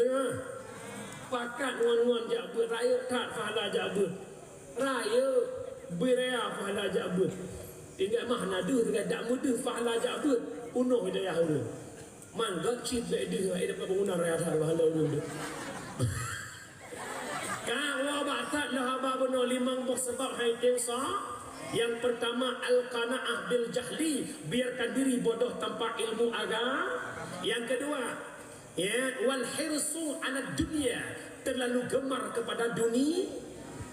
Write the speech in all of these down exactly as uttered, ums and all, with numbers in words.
Deungoe. Pakat ngon-ngon jak beuet, rayeuk that pahala jak beuet. Rayeuk, beuet raya pahala jak beuet. Ingat mah na deuh, tinggai dak meudeuh pahala jak beuet, peunoh hidayah ureueng. Man gét cit bèk deuh, ai dapat bangunan raya that pahala ureueng tu. Ka woe bak that lôn haba bunoe limong boh sabab hai tem sa. Yang pertama, al-qanaah bil jahli, biarkan diri bodoh tanpa ilmu agama. Yang kedua, ya, wal hirsu ala dunia, terlalu gemar kepada duni-,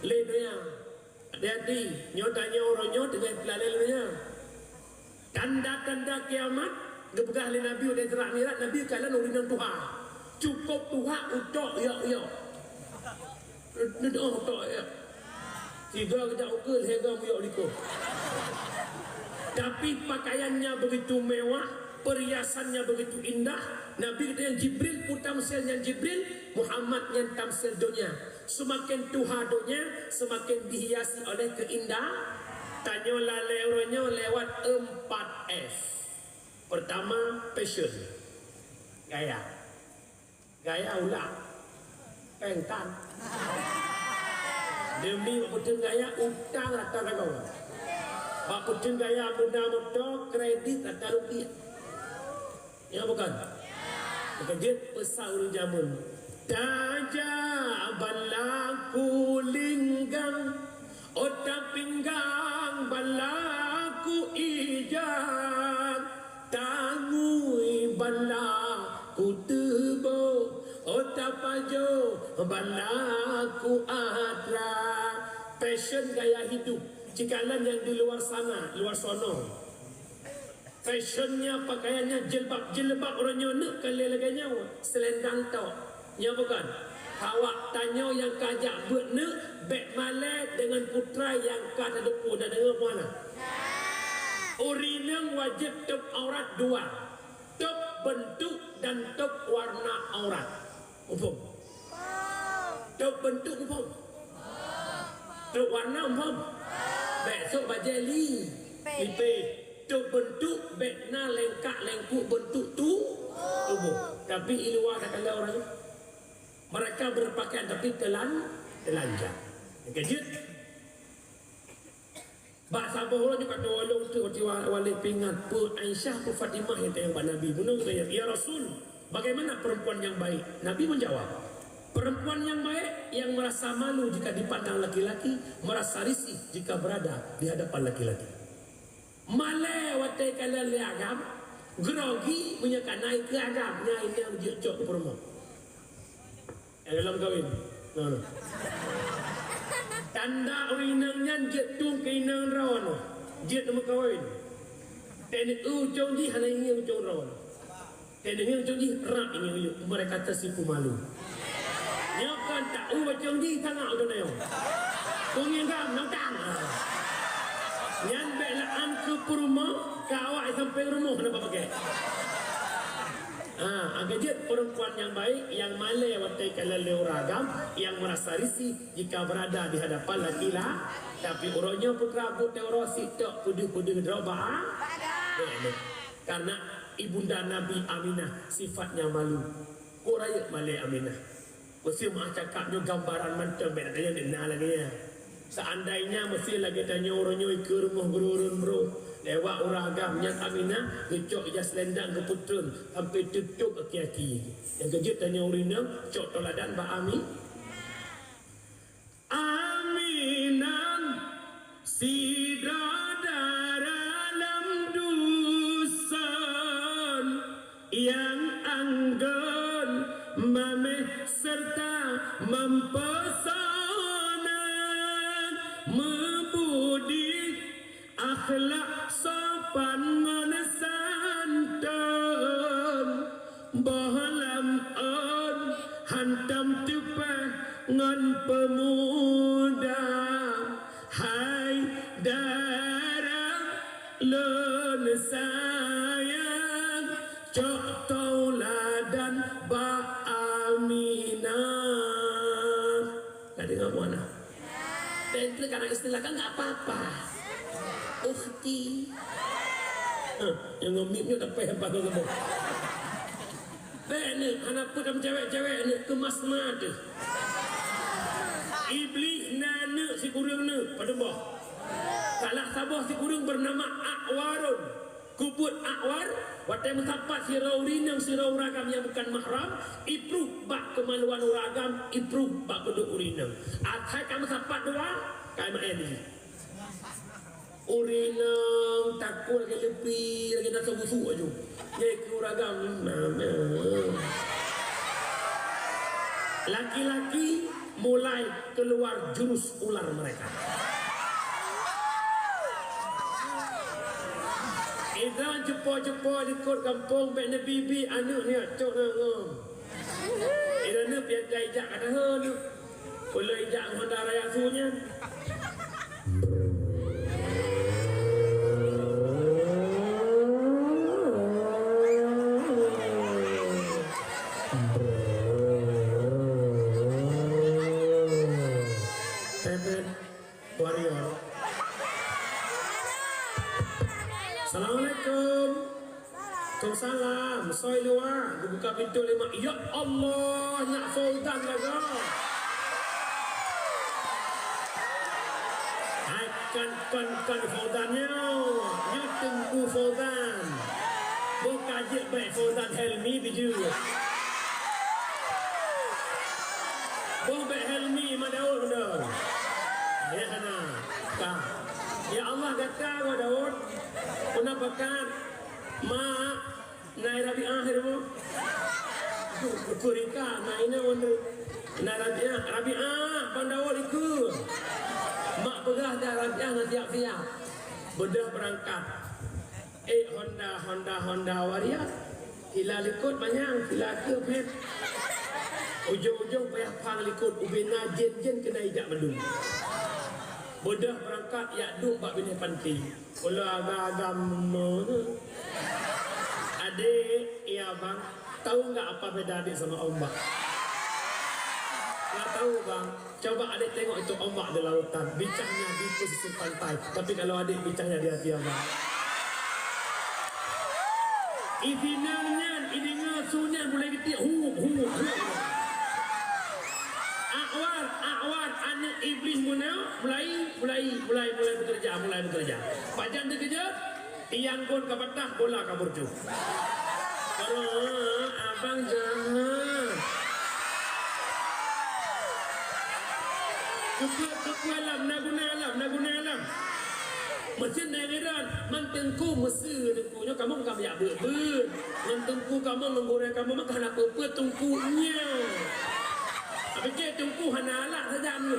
lé donya. Hati-hati, nyoe tanyoe uroe nyoe teungoh teulalé lé donya. Tanda-tanda kiamat, geupeugah lé Nabi watèe Isra Mi'raj, Nabi kalon ureueng inong tuha. Cukôp tuha, utok yok-yok. Neudoh utok yok. Sigoe geujak ukeue, lhèe goe meuyok likot. Tapi pakaiannya begitu mewah, perhiasannya begitu indah. Nabi geutanyong Jibril, peue tamsil nyan Jibril? Muhammad nyan tamsil donya. Seumaken tuha donya, seumaken dihiasi oleh keuindah-, tanyoe lalé uroe nyoe lewat empat F. Pertama, fashion. Gaya. Gaya ulak. Péng tan. Demi bak peuteun gaya, utang rata lagoe. Bak peuteun gaya, beuna moto, kredit rata rupiah. Ya bukan? Maka jeuet pesan ureueng jameun. Tajak balaku linggang, ota pinggang balaku ija, tangui balaku teubo, ota pajoh balaku atra. Fashion gaya hidup. Cikalon nyang di luar sana, luar sono. Fashionnya, pakaiannya, jilbab. Jilbab uroe nyoe neuk ka lé lagèe nyoe, selendang tok. Nyoe bukan? Awak tanyoe nyang ka jak beuet neuk, bèk malèe deungon putra nyang ka teudeungoe, na deungoe peue na? Ureueng inong wajéb tôb aurat dua, tôb beuntuk dan tôb warna aurat. Muphom? Tôb beuntuk muphom? Tôb warna muphom? Bèk sôk bajèe li-, lipeh. Tôb beuntuk bèk na lengkak-lengkuk beuntuk tu-, tuboh. Tapi i luwa takalon ureueng, mereka berpakaian tapi telan-, telanjang. Keujeuet. Bak saboh uroe nyoe ka teuwalong teuk watèe wa-, walét peuingat, peue Aisyah, peue Fatimah nyang tanyong bak Nabi. Bunoe geutanyong, "Ya Rasul, bagaimana perempuan yang baik?" Nabi menjawab, "Perempuan yang baik yang merasa malu jika dipandang laki-laki, merasa risih jika berada di hadapan laki-laki." Malèe watèe kalon lé agam, grogi meunyoe ka na ikeue agam, nyan inong jeuet cok keu peurumoh. Nyang lom kawin. Nah. Tanda ureueng inong nyan jeuet tueng keu inong droeneuh, jeuet meukawen. Teuneuk ujong jih hana ingieng ujong droeneuh. Teuneuk ujong jih rab ingieng ujong. Mereka tersipu malu. Nyoe kon tak u ujong jih tangak ujong nyoe. Kungieng gam nang tang. Nyan bèk la'an keu peurumoh, ka awak sampai rumoh hana pakai. Ha, agak jeuet perempuan yang baik, yang malèe watèe kalon lé ureueng agam, yang merasa risih jika berada di hadapan laki-la-, tapi uroe nyoe putra buet teurasi tok peudeuh-peudeuh droe ba-, karena ibunda Nabi Aminah sifatnya malu. Kok rayeuk malèe Aminah. Meusé meuah cakap nyoe gambaran mantong bèk na lagèe nyan. Seandainya meusé lagèe tanyoe uroe nyoe ikeue rumoh gurôn-gurôn broh, lewat ureueng agam nyan Aminah geucok ija selendang geupeutreun sampai teutôp aki-aki. Nyang keujeuet tanyoe ureueng inong cok teuladan bak Ami-, Aminah. Sidroe dara lam duson nyang anggun maméh serta meupeusona, meubudi, akhlak sopan ngon santun. Boh lam ôn hantom teupah ngon peumuda, hai dara lôn sayang, cok teuladan bak Aminah. Ka deungoe bunoe? Dan itu karena istilah kan nggak apa-apa. Ukhti. Heh, nyang ngon mim nyoe dapat yang baru ngon. Bèk neuk, hana peue tameucewek-cewek neuk, keumas ma teuh. Iblih na neuk sikureueng neuk, padum boh. Salah saboh sikureueng beunama Akwarun. Kubuet Akwar, watèe meusapat sidroe ureueng inong sidroe ureueng agam nyang bukan mahram, ipruh bak keumaluan ureueng agam, ipruh bak keuduek ureueng inong. Asai ka meusapat dua, ka meu'en jih. Ureueng inong takot lagèe leupie, lagèe na seubusu aju. Nyan keu ureueng agam, mama. Laki-laki mulai keluar jurus ular mereka. Idan cupo-cupo likot gampông bèk neubi-bi aneuk nyan cok na ngom. Idan neupian jai jak ka dahon. Ulôn ijak ngon dara yasu nyan. Bebek Warrior. Assalamualaikum. Waalaikumsalam. Soe luwa, geubuka pintoe lé mak. Ya Allah, nyak Fauzan lagoe. Hai, kon, kon, kon Fauzan nyoe. Nyoe Teungku Fauzan. Boh ka jeuet bèk Fauzan Helmi bijeu. Boh bèk Helmi Mak Daud beudôh. Ya, hana. Ka. Ya Allah, gata Mak Daud. Peue na pakat? Mak, na Rabiah hai rumoh. Duh, peurika, na inoe wanda. Na Rabiah, Rabiah, ban dawa likot. Mak peugah dah Rabiah na siap-siap. Beudôh beurangkat. Eh, Honda, Honda, Honda Waria. Sila likot manyang, sila keuh phet. Ujong-ujong payah phang likot, ubena jén-jén keunan ijak mandum. Beudôh beurangkat, yak duek bak binéh panti. Ulôn agam-agam mo. Adék, iya bang, tahu nggak apa beda adék sama ombak? Nggak tahu bang. Coba adék tengok itu ombak di lautan, bicahnya di pesisir pantai. Tapi kalau adék bicahnya di hati abang. Idinang nyan, idinga su nyan mulai geutik, hup, hup, hup. Akwar, Akwar, aneuk Iblih meunan, mulai, mulai, mulai, mulai bekerja, mulai bekerja. Pajan teukeujot, tiang kon ka patah, bola ka beureucok. Aduh, abang jahat. Keupeue, keupeue alam, na guna alam, na guna alam. Meusén dai ngiran, man teungku meusé teungku nyoe kamoe ka biak beuet-beuet. Ngon teungku kamoe, ngon gurèe kamoe, maka hana peue-peue teungku nyoe. Tapi keu teungku hana alat sajan.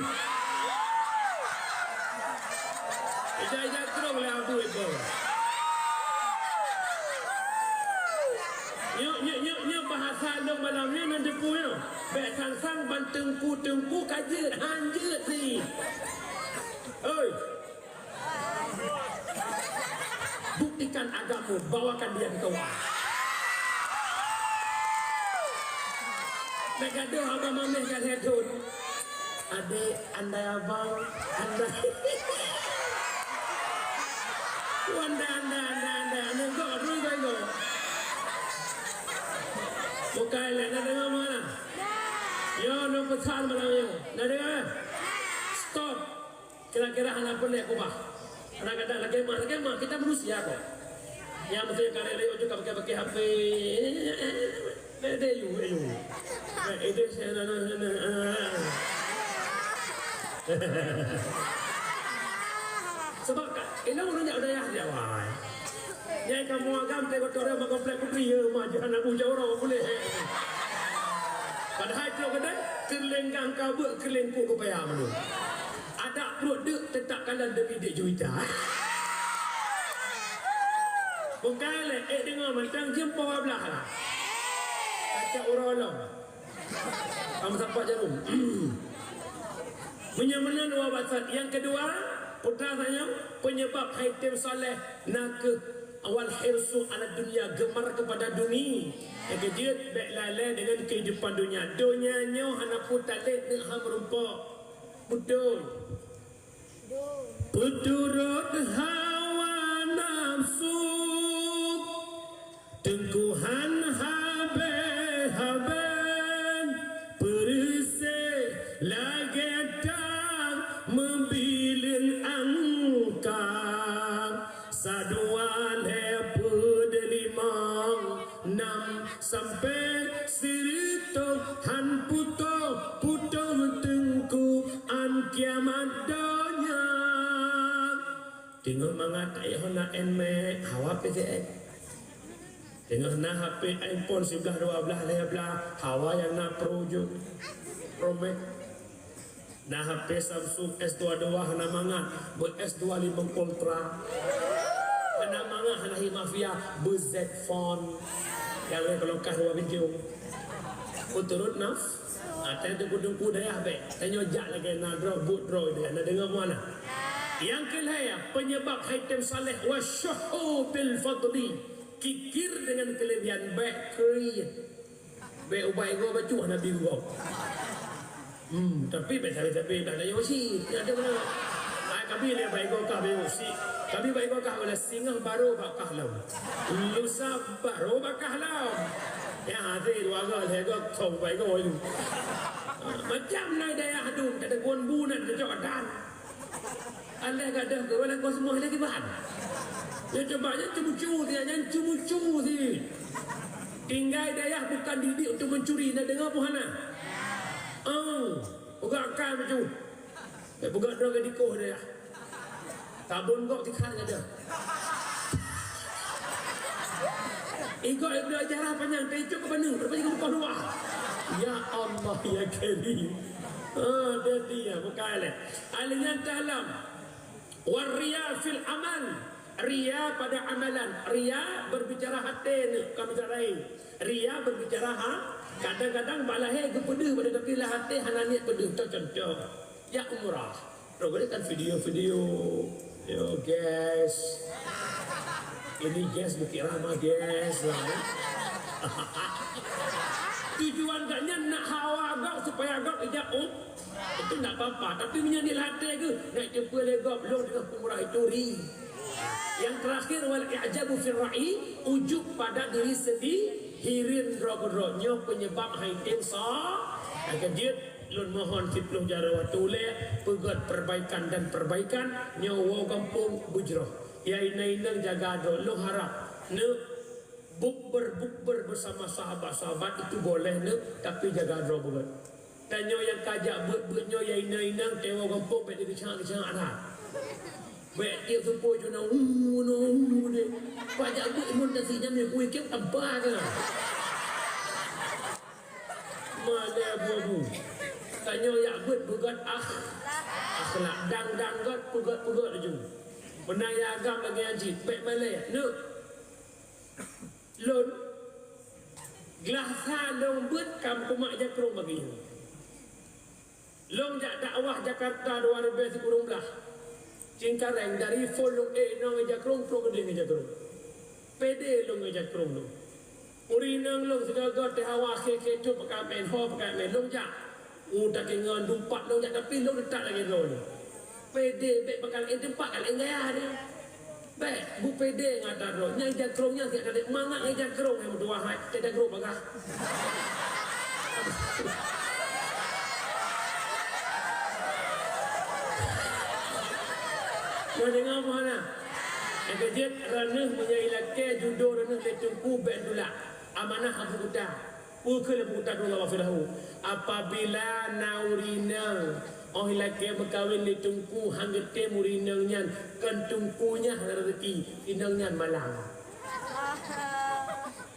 Ija-ija krong lé abu ipo. Nyoe, nyoe, nyoe, nyoe bahasa lôn malam nyoe nan teupeu nyoe. Bèk sang-sang ban teungku-teungku ka jeuet, han jeuet si. Oi. Buktikan agamamu, bawakan dia ke Tuhan. Bèk gadoh agama meh ka lhèe thôn. Adék, andai abang, andai. Andai, andai, andai, andai. Aneuk gob, aneuk gob, gob. Bukai lé, na deungoe mana? Yo, lôn peusan malam nyoe. Na deungoe? Stop. Kira-kira hana peureulèe keubah. Kadang-kadang lagèe mah, lagèe mah, kita manusia kok. Nyang meusti karek lé ujong ka pakai-pakai H P. Deh, deh, yu, yu. Eh, itu saya, na, na, na, na, ah. Sebab ka, ini orang jak dayah dia, wai. Nyai kamoe agam teuka toré bak komplek putri, ya, mah, jihan Abu Jauro, boleh. Padahai trok keudeh, keuleunggang ka beuet, keuleungku keupaya meunurot. Adak pruet deuk, teutak kalon demi dek juta. Bukai lé, eh, deungoe mantong jeuem poh dua blah lah. Kacak uroe lom. Kamu sapat jarum. Meunyoe meunan dua basat. Nyang keudua, putra sayang, penyebab hai tem saleh na kheueh wal hirsu ala dunya, gemar kepada dunia. Nyang keujeuet, bèk lalai dengan kehidupan dunia. Dunia nyoe hana peutalét, neuh ha meurumpok. Beutôi. Peuturot hawa nafsu, teungku han habéh Ayah na Nmax, hawa P T X. Teungoh na H P iPhone siblaih, dua blaih, lhèe blaih, hawa nyang na Pro jeuet. Pro Max. Na H P Samsung S dua dua hana mangat, beu S dua lima Ultra. Hana mangat, hana hi mafia, beu Z Phone. Nyang lhèe keulokah dua binjong. Peuturot naf-, ah, teungku-teungku dayah bèk. Tanyoe jak lagèe na droe, buet droe dayah. Na deungö mualah. Nyang keulhèe, penyebab hai tem saleh, wa syuhu bil fadli. Kikir dengan kelebihan, bèk kriet. Bèk ubak igoe bacut Nabi geuh. Hmm, tapi bèk sabe-sabe dah tayue cit. Nyan ada mana? Ai, kami lé bak igoe kah bacut cit. Kami bak igoe kah, singoh barô bak kah lom. Lusa barô bak kah lom. Ya, hase dua goe, lhèe goe, thôn bak igoe tu. Macam na dayah dum, tak ada gon bu nan, kejok dan. Alah gadoh keu ureueng lakoe seumuh lagèe ban. Nyoe cuba nyan ceumucu sie, nyan ceumucu sie. Tinggai dayah bukan didik untuk mencuri, na deungö peue hana? Oh, peugah akai bacut. Bèk peugah droe keu dikoh dayah. Tabon gok tikhan gadoh. Igoe ibloe ajarah panyang, teuicok keu paneuk, rupanya keu muka luwa. Ya Allah, ya Karim. Ah, dia, dia, bukan leh. Ahli nyang dalam. War riya fil amal. Riya pada amalan. Riya berbicara hati ni, bukan bicara lain. Riya berbicara ha. Kadang-kadang bak lahé geupeudeuh pada, tapi lam até hana niet peudeuh. Contoh, contoh. Ya umrah. Droe kan video-video. Yo, guys. Ini guys, Bukit Rahmah, guys, lah. Tujuan gobnyan nak hawa gob supaya gob ijak um-, itu ndak apa-apa. Tapi meunyoe di até geuh, nak jumpa lé gob, lôn teungoh umrah itu ri. Yang terakhir, wal i'jabu fir ra'i, ujub pada diri sendiri, hireuen droe keudroe. Nyoe penyebab hai tem sa-, hai keujeuet. Lôn mohon siplôh jaroe watèe ulèe peugöt perbaikan dan perbaikan nyoe woe gampông beujroh. Ya inong-inong jaga droe, lôn harap neuk bukber-bukber bersama sahabat-sahabat itu boleh neuk, tapi jaga droe beugöt. Dan nyoe nyang ka jak beuet-beuet nyoe ya inong-inong, teuma gampông bèk dikeucak-keucak that. Bèk tiep seupôt cuma, "Uh, no, uh, deh." Pajak beuet imun tasi jam ni kui kep tabah ke. Malèe abu-abu. Tanyoe jak beuet peugöt akh-, akhlak. Dang-dang göt peugöt-peugöt laju. Meunan nyang agam lagèe nyan cit. Bèk malèe. Neuk. Lôn. Glah sa lôn beuet ka meukumat jakrong bagi nyoe. Lôn jak dakwah Jakarta dua ribèe sikureueng blah. Cingkareng dari phôn lôn éh ngon ngon jakrong, trok keudeh ngon jakrong. Pede lôn ngon jakrong lôn. Ureueng inong lôn sigoe-goe teuh hawa khé-khé cut pakai mén, ho pakai mén. Lôn jak. U, takée ngon dumpat lôn jak, tapi lôn teutap lagèe droe nyoe. Pede bèk pakai laén teumpat, ka laén gaya dia. Bèk, beupede ngon atra droe. Nyang jakrong nyan siat kadek mangat ngon jakrong nyang meutuah hai. Teuh jakrong bagah. Nyoe deungö peue hana? Nyang keujeuet, reuneuh meunyoe ilakèe judo reuneuh lé teungku bèk tulak. Amanah Abu Kuta. Peue kheun Abu Kuta, Allah maghfir lahu? Apabila na ureueng inong, 'oh ilakèe meukawen lé teungku, han geutém ureueng inong nyan, kon teungku nyan na reuzeki, inong nyan malang.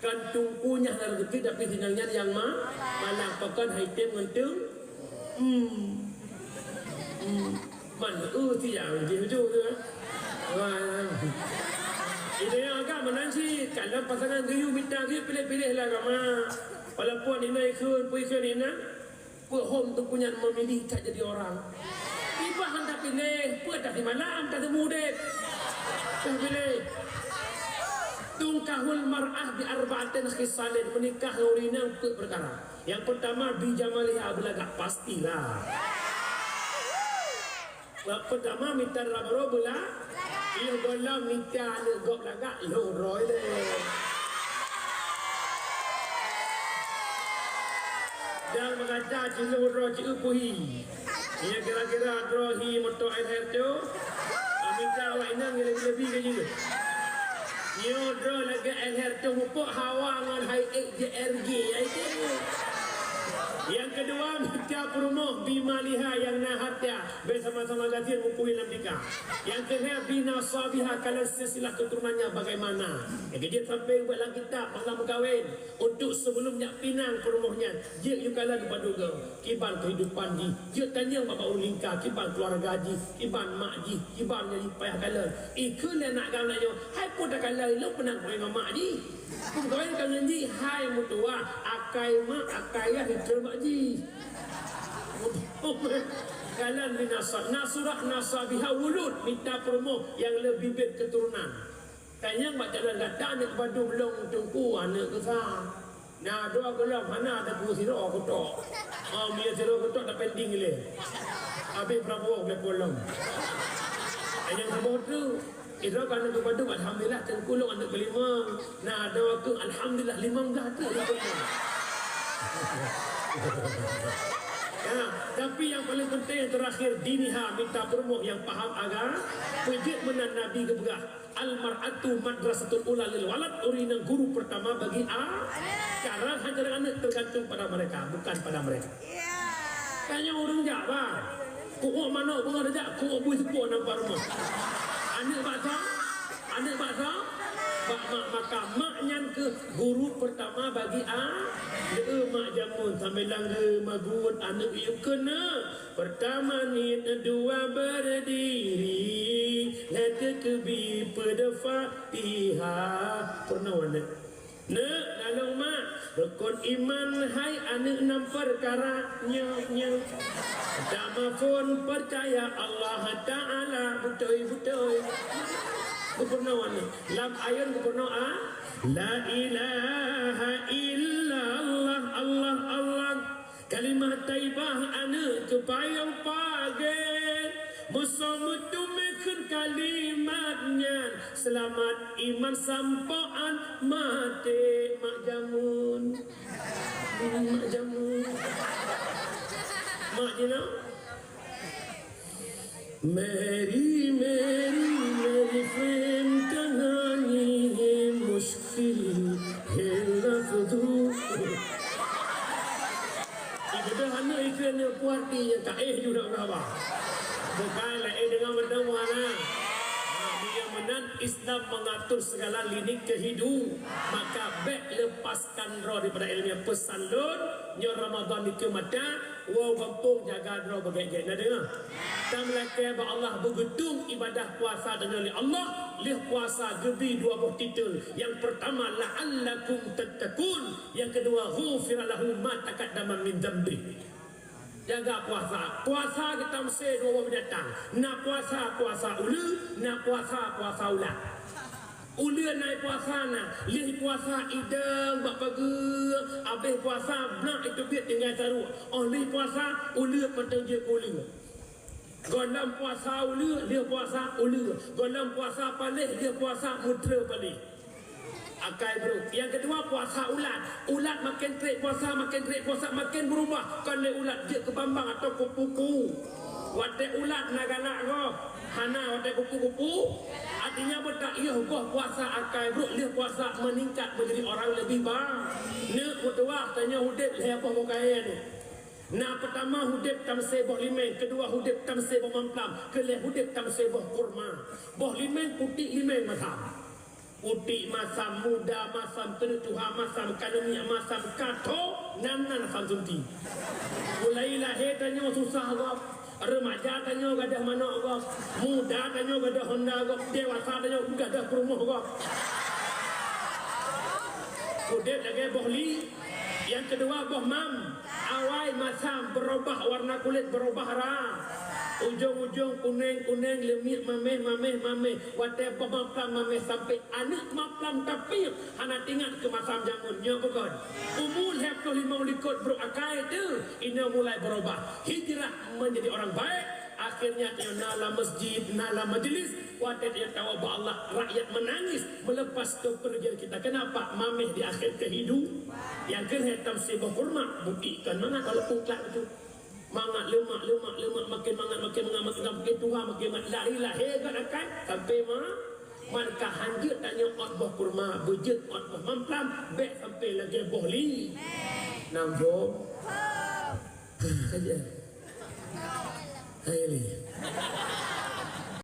Kon teungku nyan na reuzeki, tapi inong nyan nyang ma-, malang. Pakon hai tém ngon teung-, hmm. Hmm. Man, uh, tiang jih tu, tu, eh. Wah. Ide nyang agam meunan cit, kalau pasangan geuyue mita geuyue piléh-piléh lah agama. Walaupun ina ikheun, pun ikheun ina, peuhom tu punyan memilih tak jadi orang. Tiba han tapiléh, peue tak di malam, tak temu udép. Tak piléh. Tungkahul mar'ah bi arba'atin khisalin, menikah ngon ureueng inong peuet peukara. Nyang peutama bi jamaliha, beulagak, pastilah. Nyang peutama mita dara barô beula-, yoh gohlom mita aneuk gob lagak, yoh droe lé. Dan meungaca jih yoh droe ci eu puhi. Nyoe kira-kira droe hi moto L R tu. Amita awak inong ngon lebi-lebi ka jih. Nyoe droe lagèe L R tu mupok hawa ngon hai ek J R G ai tu. Nyang Dua, mita peurumoh bimaliha nyang na hareuta, bèk sama-sama gasien mukui lam tika. Nyang keulhèe, binasabiha, kalon silsilah keuturunannya bagaimana. Nyang keujeuet sampai ubak lam kitab, masalah meukawen. Untuk sebelum jak pinang peurumoh nyan, jeuet yue kalon padum goe, kiban kehidupan jih, jeuet tanyong bak ureueng lingka, kiban keluarga jih, kiban mak jih, kiban nyang jipayah kalon. Ikheun lé anak gam nyoe, hai peue takalon, lôn peunan peue ngon mak jih. Peue meukawen ka ngon jih, hai meutuwah, akai mak, akai yah, ikheun mak jih. Kalon binasa, nasura nasabiha wulud, mita peurumoh nyang le bibit keuturonan. Tanyong bak jalan gata, aneuk padum lom teungku, aneuk keusa. Na dua gohlom, hana teungku sidroe kutok. Oh, meunyo sidroe kutok, tapending lé. Abéh Prabowo lé polom. Tanyong saboh tu. Sidroe ka aneuk padum, alhamdulillah, teungku lôn aneuk kelima. Na dua tu, alhamdulillah, limong blah tu. Ya, tapi yang paling penting yang terakhir, diniha, mita peurumoh nyang paham agama. Peujeuet meunan Nabi geupeugah, "Al-mar'atu madrasatul ula lil walad", ureueng inong guru pertama bagi a-, cara ngajar aneuk tergantung pada mereka, bukan pada mereka. Tanyong ureueng jak, bah. Kuok manok beungoh jak, kuok bui seupôt nampak rumoh. Aneuk bak soe? Aneuk bak soe? Bak mak, maka mak nyan keuh guru pertama bagi a-, le mak jameun sambil langge magun aneuk yue keuneuk. Pertama niet, dua berdiri, lhèe teukeubi peudefa Fatihah. Peurunoe aneuk. Neuk, lalong mak, rukon iman hai aneuk nam peukara nyoe, nyoe. Pertama phon peucaya Allah Taala beutôi-beutôi. Geupeurunoe aneuk. Lam ayôn geupeurunoe a, la ilaha illallah, Allah, Allah. Kalimah thaibah aneuk keu payong pagée, meusoe meuteumé kheun kalimat nyan, seulamat iman sampoe án maté. Mak jameun. Mak jameun. Mak jinoe. Mary, Mary, Mary frame tangani hai muskil hai lafzu. Ibeudôh aneuk ikeu nyoe puati nyang ka éh ju dak uraba. Bukan laén deungon meuteumé na. Nah, meunyoe meunan Islam mengatur segala lini kehidupan, maka bék leupaskan droe daripada ilmu. Peusan lôn, nyoe Ramadan dikeue mata, woe gampông jaga droe beugét-gét. Na deungoe? Tameulakée bak Allah beugeutong ibadah puasa tanyoe lé Allah, lheueh puasa geubri dua boh titel. Nyang peurtama, la'allakum tattaqun. Nyang keudua, ghufira lahu ma taqaddama min dzambi. Jaga puasa. Puasa geutamsé dua boh binatang. Na puasa, puasa uleue, na puasa, puasa ulat. Uleue na puasa na, lheueh puasa idong bak pageue, abéh puasa blah iteubiet tinggai saruek. Óh lheueh puasa, uleue mantong jeuet keu uleue. Gohlom puasa uleue, lheueh puasa uleue. Gohlom puasa paléh, lheueh puasa meutre paléh. Akai brok. Nyang keudua, puasa ulat. Ulat maken trek puasa, maken trek puasa, maken beurubah. Kon lé ulat jeuet keu bambang atawa kupu-kupu. Watée ulat na galak gob. Hana watée kupu-kupu, artinya beutak yoh boh puasa akai brok lheueh puasa meuningkat menjadi orang lebih ba-, neuk meutuwah tanyoe udeb lhée boh boh kayée nyoe. Na peurtama udeb tamsé boh limeng, keudua udeb tamsé boh mamplam, keulhée udeb tamsé boh kurma. Boh limeng putik limeng masam. Putik masam, muda masam, teuneuh tuha masam, ka leumiek masam, ka tho nan-nan masam sunti. Mulai lahé tanyoe susah gob, remaja tanyoe gadôh manok gob, muda tanyoe gadôh honda gob, dewasa tanyoe gadôh peurumoh gob. Udeb lagée boh li, nyang keudua boh mam. Awai masam, beurubah warna kulét, beurubah ra. Ujong-ujong kuneng-kuneng, leumiek maméh, maméh, maméh. Watée boh mamplam maméh sampoe aneuk mamplam tapiep, hana teuingat keu masam jameun nyoe bukon. Umu lhée ploh limong likot brok akai teuh, inoe mulai beurubah. Hijrah menjadi orang baik. Akhirnya tanyoe na lam masjid, na lam majlis. Watée tanyoe tawoe bak Allah, rakyat menangis melepas kepergian kita. Kenapa? Maméh di akhir kehidupan. Nyang keuh lhée tamsé boh kurma, buti kon mangat walaupun klak bacut. Mangat leumak, leumak, leumak, makin mangat, makin mangat, makin, makin tuha, makin mangat. Lahé-lahé gét akai sampoe ma-, man ka hanjeuet tanyoe ôt boh kurma, beujeuet ôt boh mamplam, bék sampoe lagée boh li. Nam jom. Saja. Hai ni.